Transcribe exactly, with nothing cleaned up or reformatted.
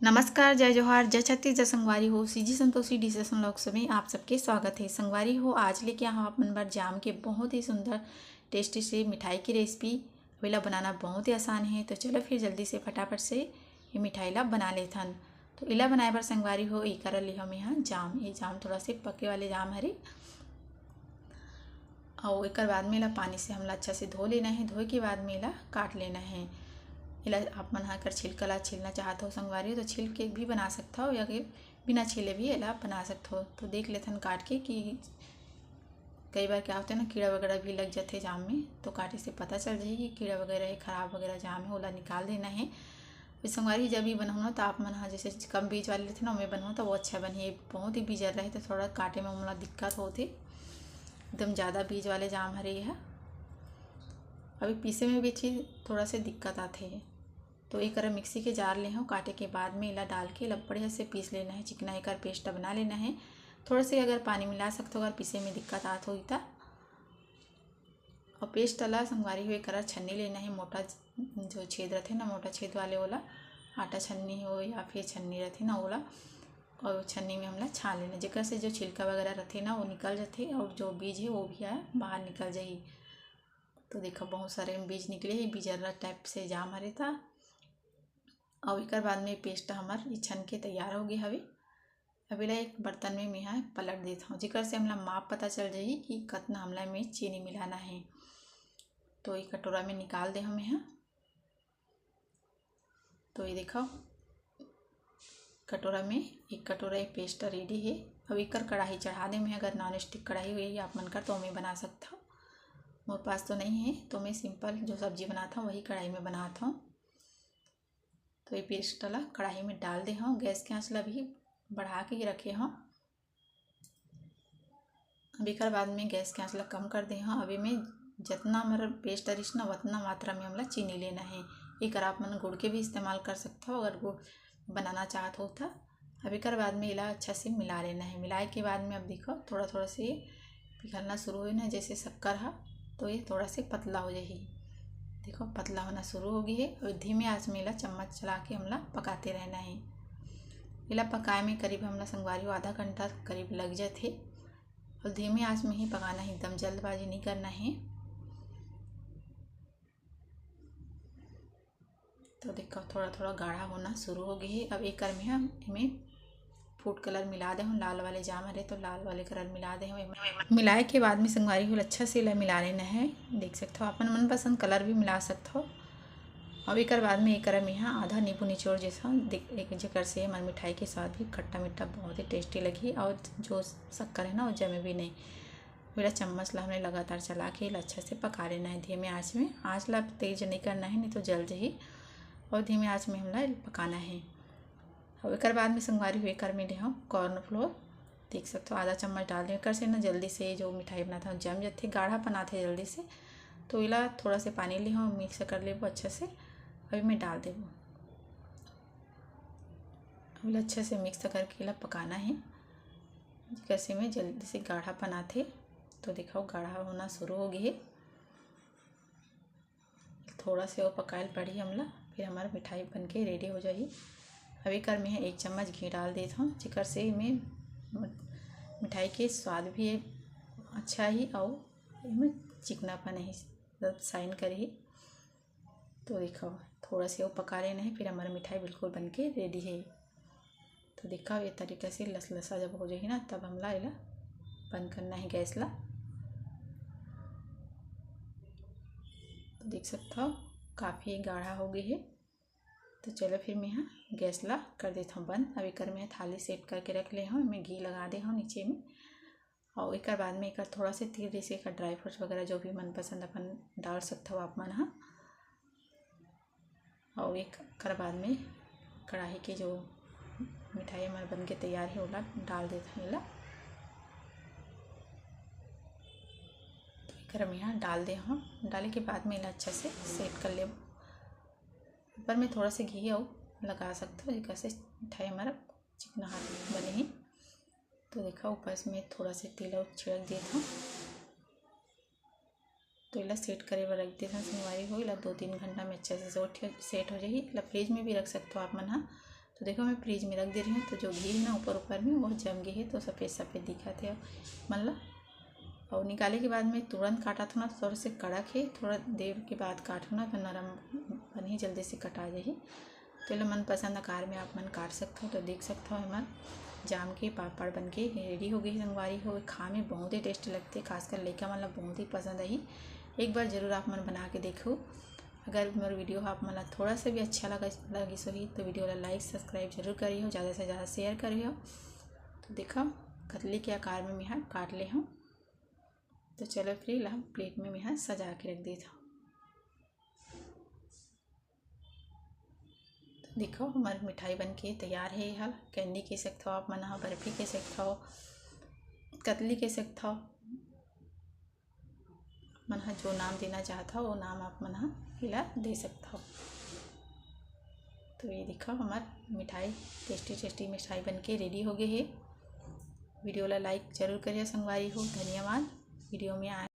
नमस्कार, जय जोहार, जय छत्तीसगढ़ संगवारी हो। सीजी संतोषी डिशेस व्लॉग्स में आप सबके स्वागत है। संगवारी हो, आज लेके आए हँव आप मन बर जाम के बहुत ही सुंदर टेस्टी से मिठाई की रेसिपी। अब एला बनाना बहुत ही आसान है, तो चलो फिर जल्दी से फटाफट से ये मिठाई ला बना लेथन। तो एला बनाए बर संगवारी हो, ये करा ले हँव मैं हा जाम। ये जाम थोड़ा से पके वाले जाम हरे। अउ एकर बाद में एला पानी से हमला अच्छा से धो लेना है। धोए के बाद में एला काट लेना है। एला आप मन ह अगर छिलका ला छीलना चाहत हो संगवारी हो, तो छील के भी बना सकत हो, या कि बिना छीले भी एला बना सकत हो। तो देख लेथन काट के कि कई बार क्या होथे ना, कीड़ा वगैरह भी लग जाथे जाम में, तो काटे से पता चल जाही कि कीड़ा वगैरह है, खराब वगैरह जाम है, ओला निकाल देना है। फिर संगवारी जब भी बनाहूँ ना, तो आप मन ह जैसे कम बीज वाले लेथे ना, ओमे बनाहूँ तो वो अच्छा बनही। बहुत ही बीजर रहे तो थोड़ा काटे में मोला दिक्कत होथे, एकदम ज़्यादा बीज वाले जाम हरे ये ह। अभी पीसे में भी अच्छी थोड़ा से दिक्कत आथे। तो ये करा मिक्सी के जार ले हँव, काटे के बाद में एला डाल के एला बढ़िया से पीस लेना है, चिकना एकर पेस्ट बना लेना है। थोड़ा से अगर पानी मिला सकथो अगर पीसे में दिक्कत आत होही त। और पेस्ट ला संगवारी हो एकर छन्नी लेना है, मोटा जो छेद रथे ना, मोटा छेद वाले ओला, आटा छन्नी हो या फिर छन्नी रथे ना ओला, और छन्नी में हमला छान लेना, जेकर से जो छिलका वगैरह रथे ना वो निकल जाथे और जो बीज है वो भी आ बाहर निकल जाही। तो देखो बहुत सारे बीज निकले है, बीजर टाइप से जाम हरे था। और एकर बाद में पेस्ट हमर ये छन के तैयार हो गए हवे। अब एला एक बर्तन में मेहा पलट देत हँव, जेकर से हमला माप पता चल जाही कि कतना हमला में चीनी मिलाना है। तो एक कटोरा में निकाल दे हँव मेहा। तो ये देखो कटोरा में एक कटोरा ये पेस्ट रेडी है। अब एकर कढ़ाई चढ़ा दे मेहा, अगर नॉन स्टिक कढ़ाई होही आप मन कर तो ओमे बना सकत हो। मोर पास तो नहीं है तो मैं सिंपल जो सब्जी बनात हँव वही कढ़ाई में बनात हँव। तो ये पेस्ट ला कढ़ाई में डाल दे हँव, गैस के आँच ला भी बढ़ा के ही रखे हँव। अब एकर बाद में गैस के आँच ला कम कर दे हँव। अब एमे जतना हमर पेस्ट रिस ना वतना मात्रा में हमला चीनी लेना है। एकर आप मन गुड़ के भी इस्तेमाल कर सकत हो अगर गुड़ बनाना चाहत हो त। अब एकर बाद में एला अच्छा से मिला लेना है। मिलाए के बाद में अब देखो थोड़ा थोड़ा से पिघलना शुरू होए ना जैसे शक्कर ह, तो ये थोड़ा से पतला हो जाही। देखो पतला होना शुरू हो गई है और धीमे आंच में एला चम्मच चला के हमला पकाते रहना है। एला पकाए में करीब हमला संगवारी हो आधा घंटा करीब लग जाथे और धीमे आंच में ही पकाना है, एकदम जल्दबाजी नहीं करना है। तो देखो थोड़ा थोड़ा गाढ़ा होना शुरू हो गई है। अब एकर में हम एमे फूड कलर मिला दे हूँ, लाल वाले जाम हरे तो लाल वाले कलर मिला दे हूँ। एमे मिलाए के बाद में संगवारी हो अच्छा से एला मिला लेना है। देख सकते हो अपन मनपसंद कलर भी मिला सकते हो। अब एकर बाद में एकर में यहाँ आधा नींबू निचोड़ जैसा देख, एक जेकर से हमारे मिठाई के स्वाद भी खट्टा मीठा बहुत ही टेस्टी लगी और जो शक्कर है ना वो जमे भी नहीं। एला चम्मच ला हमने लगातार चला के एला अच्छा से पका लेना है धीमे आंच में। आंच ला तेज नहीं करना है, नहीं तो जल जाही। और धीमे आंच में हमला एला पकाना है। अब एकर बाद में संगवारी हो एकर में ले हूँ कॉर्न फ्लोर, देख सकते हो आधा चम्मच डाल दे। एकर से ना जल्दी से जो मिठाई बनाता हूँ जम जाथे, गाढ़ापन आथे जल्दी से। तो एला थोड़ा से पानी ले हूँ, मिक्स कर लेबो अच्छा से। अभी मैं डाल देबो, अब एला अच्छा से मिक्स करके एला पकाना है, जेकर से में जल्दी से गाढ़ापन आथे। तो देखो गाढ़ा होना शुरू हो गई है। थोड़ा से वो पकायल पड़ी हमला, फिर हमारा मिठाई बन के रेडी हो जाही। अब एकर में एक चम्मच घी डाल देत हूँ, जेकर से में मिठाई के स्वाद भी अच्छा ही और एमे चिकनापन ही सब साइन करही। तो देखो थोड़ा से वो पका लेना है, फिर हमारा मिठाई बिल्कुल बन के रेडी है। तो देखा ये तरीका से लसलसा जब हो जाही ना तब हमला एला बंद करना है गैस ला। तो देख सकता हो काफ़ी गाढ़ा हो गई है। तो चलो फिर मैं हाँ गैस ला कर देता हूँ बंद। अब एकर मैं थाली सेट करके रख ले हूँ, मैं घी लगा दे हूँ नीचे में। और एकर बाद में एकर थोड़ा से तिल जैसे एकर ड्राई फ्रूट्स वगैरह जो भी मनपसंद अपन डाल सकते हो आप मन हाँ। और एकर बाद में कढ़ाई के जो मिठाई हमारे बन के तैयार है ओला डाल देते हैं एला। तो एकर हम यहाँ डाल दे हूँ। डाले के बाद में एला अच्छा से सेट कर ले। ऊपर में थोड़ा से घी और लगा सकते हो, जेकर से मिठाई हमारा चिकना हाथ बने ही। तो देखा ऊपर से मैं थोड़ा से तेल और छिड़क देता हूँ। तो एला सेट करे बर रख देथन संगवारी हो। एला दो तीन घंटा में अच्छा से सेट हो जाही। एला फ्रिज में भी रख सकते हो आप मन हाँ। तो देखो, मैं फ्रिज में रख दे रही हूँ, तो जो घी है ना ऊपर ऊपर में, वो जम गए है, तो सफेद सफेद दिखत है मन ला। और निकाले के बाद में तुरंत काटत हूँ ना, तो थोड़ा से कड़क है, थोड़ा देर के बाद काटहूँ ना, तो नरम बनही, जल्दी से कटा जाही। तो एला मनपसंद आकार में आप मन काट सकथो। तो देख सकथो, हमर जाम के पापड़ बन के रेडी हो गए संगवारी हो। खा में बहुत ही टेस्टी लगते, खासकर लइका मन ला बहुत ही पसंद आही। एक बार जरूर आप मन बना के देखो। अगर मोर वीडियो ह आप मन ला थोड़ा सा भी अच्छा लगा, लगिस होही, तो वीडियो ला लाइक सब्सक्राइब जरूर करिहो, ज़्यादा से ज़्यादा शेयर करिहो। तो देखो, कतली के आकार में मैं ह काट ले हूँ। तो चलो फिर एला हम प्लेट में मैं ह सजा के रख देत हूँ। तो देखो, हमार मिठाई बन के तैयार है। एहा कैंडी कह सकथो आप मन ह, बर्फी कह सकथो, कतली कह सकथो, मन ह जो नाम देना चाहत हो, वो नाम आप मन ह एला दे सकथो। तो ये देखो, हमार मिठाई, टेस्टी टेस्टी मिठाई बन के रेडी हो गए है। वीडियो ला लाइक जरूर करिए संगवारी हो। धन्यवाद। वीडियो में आए